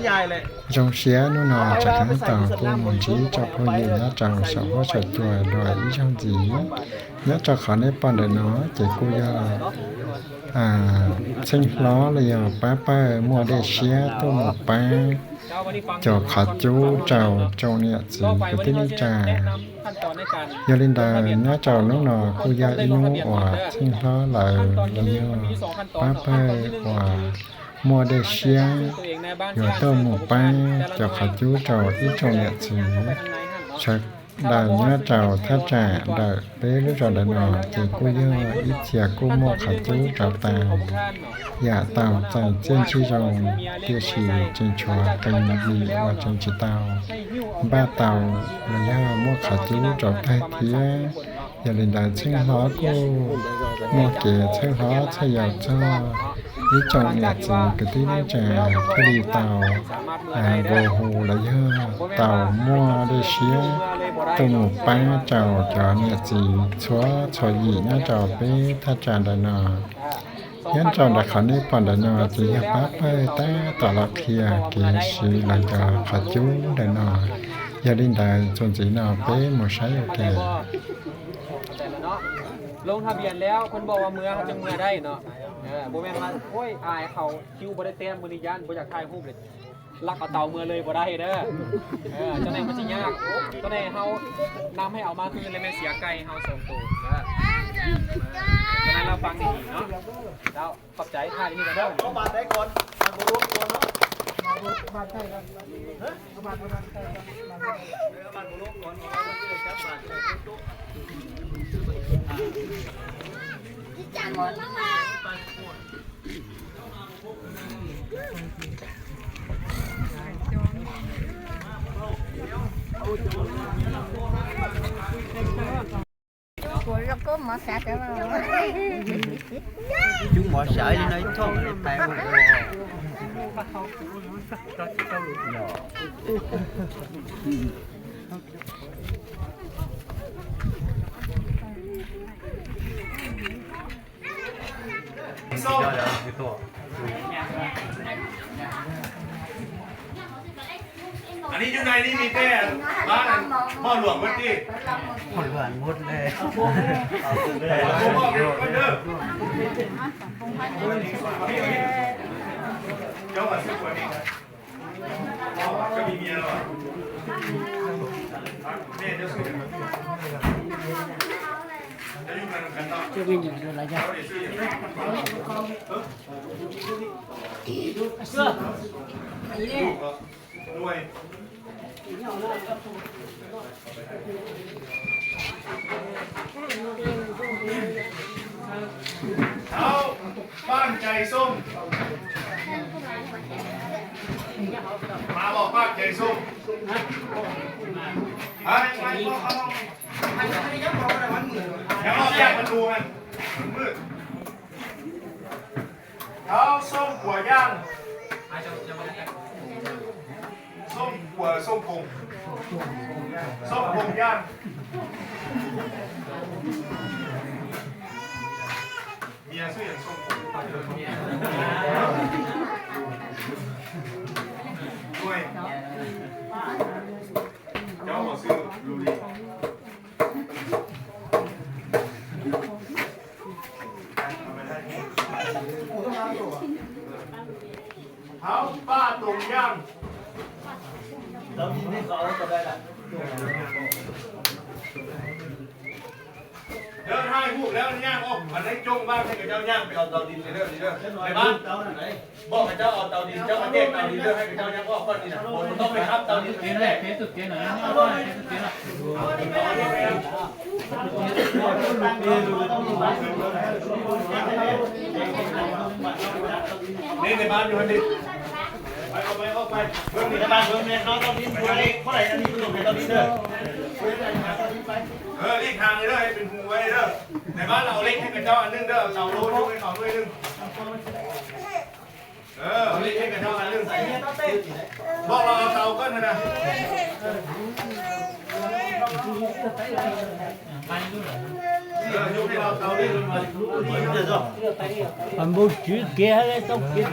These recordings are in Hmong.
Zoo siab hnub no tseem ceeb tau tuaj mus ntsib tsoom phooj ywg nyob rau saum huab saum cua dua ib zaug ntxiv. Nyob rau qhov nej pom ntawm no ces kuj yog txheej hlob los yog pab pawg muaj dej siab tuaj mus pab cov qhov cub rau tsoom niam txiv kwv tij neej tsa. Yog li ntawd nyob rau hnub no kuj yog ib hnub uas txheej hlob lawv los yog pab pawg uas muaj dej siab yuav tuaj mus pab cov qhov cub rau ib tsoom niam txiv sawv daws nyob rau thaj tsam ntawm peb lub zos ntawm no ces kuj yog ib txhia kuj muaj qhov cub rau tas yam tau txais txiaj ntsig zoo, tiam sis tseem tshuav qee yim uas tseem tsis tau npaj tau los yog muaj qhov cub rau tag thiab. Yog li ntawd txheej hlob kuj muaj kev txhawb hlob txhawb yau txog ib tsoom niam txiv kwv tij neej tsa thiaj li tau nqua hu los yog tau muaj dej siab tuaj mus pab rau cov niam txiv txhua txhua yim nyob rau peb thaj tsam ntawm no. Nyob rau ntawm qhov nej pom ntawm no ces yog pab pawg tab tom los qhia kev siv los cov qhov cub ntawm no. Yog li ntawd txuas ntxiv no peb mus saib ua ke. ลงทะเบียนแล้ว เพิ่นบอกว่าเมือ เฮาจั่งเมือได้เนาะ เออ บ่แม่นว่า โอ้ย อายเขา คิวบ่ได้แต้ม มื้อนี้ย้านบ่อยากถ่ายรูปเลย ลักเอาเตาเมือเลยบ่ได้เด้อ เออ เจ้าแน่มันสิยาก เจ้าแน่เฮานำให้เอามาคืนเลย แม่นเสียไก่เฮาสองตัว เออ เออ เจ้าแน่เราฟังดีๆเนาะ เจ้า ขอบใจ ถ่ายนี่กันเด้อ เอาบัตรได้ก่อน บัตรบ่ลงก่อนเนาะ บัตรได้ครับ ฮะ เอาบัตรมา Cub mov sawv li no ib thooj li pais ua ua. Anv ni yug nai ni mi tej, hmo luam muab tij, hmo luam muab le, hmo luam muab le, cov uas xwb puas ni, cov mi mi los, Thov pab cais xoo, pab pab cais xoo, nyob ob peb qhov tus, thov xoo puas yaj, xoo puas xoo koom, xoo koom yaj. Thov pab toom yaj. Lawv hai hum lawv nyaj ob, mas neb coob vaj, nej cov cov nyaj pem os, tau dis li lawm li lawm. Pem mas, pom cov cov os, tau dis, cov mas tej tau dis lawm, hai cov cov nyaj ob, poj dis na, pem tau pem hab tau dis li lawm. Neb neb mas yug hab li. Lej haas li lawm, pem hu ua li lawm. Nais mas los lej hab cov cov nwj lawm, tau lub cov nwj. Lej hab cov cov nwj, pom los tau koj na. Npau tswv kev hab le tau kev.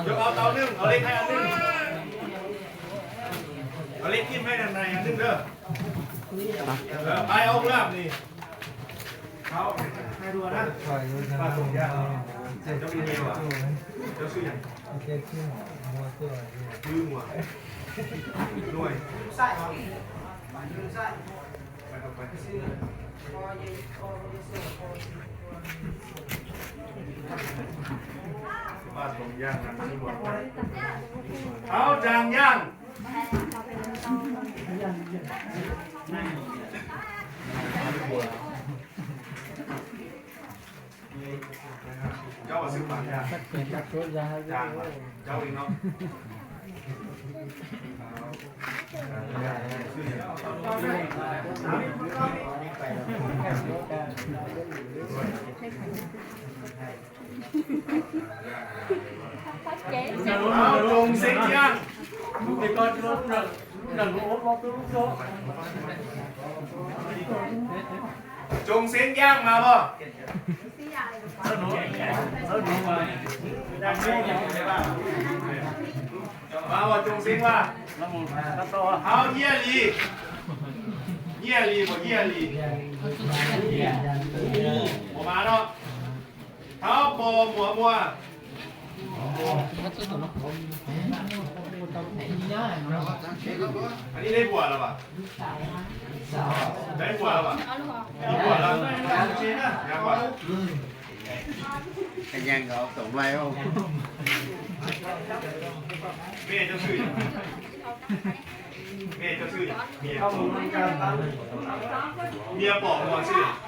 Yuav tau tau nws, tau lej thaij nws. Tau lej thim hais nws na nws na. Pab ob laj ni. Hais dua na. Pab Toom Yaj. Cov me nyuam. Cov xwb yog. Twb muaj. Nuj. Pab Toom Yaj. Hauv Nraag Yaj. Tsoom Xeeb Yaaj. Tsoom Xeeb Yaaj mas os. Mas os Tsoom Xeeb Vaj. Hauv Nyiaj Lis. Nyiaj Lis, Nyiaj Lis. Ua mas no. Thov pom muam muas. Anv neb npuam los as? Neb npuam los as? Neb npuam los? Mej cov xwb, mej cov xwb, mej pom muas xwb.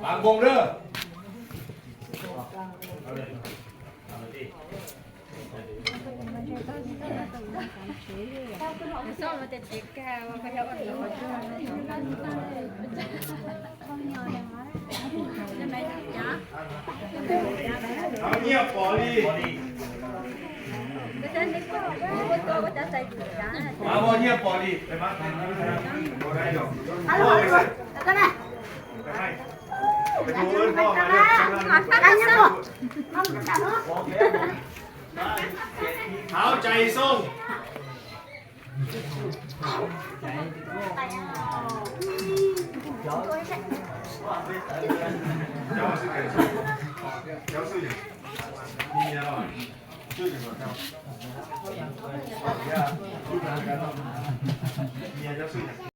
Pab Nkooj na. Nyiaj Pom Lis. Nyiaj Pom Lis. Thauv Tsais Xoo.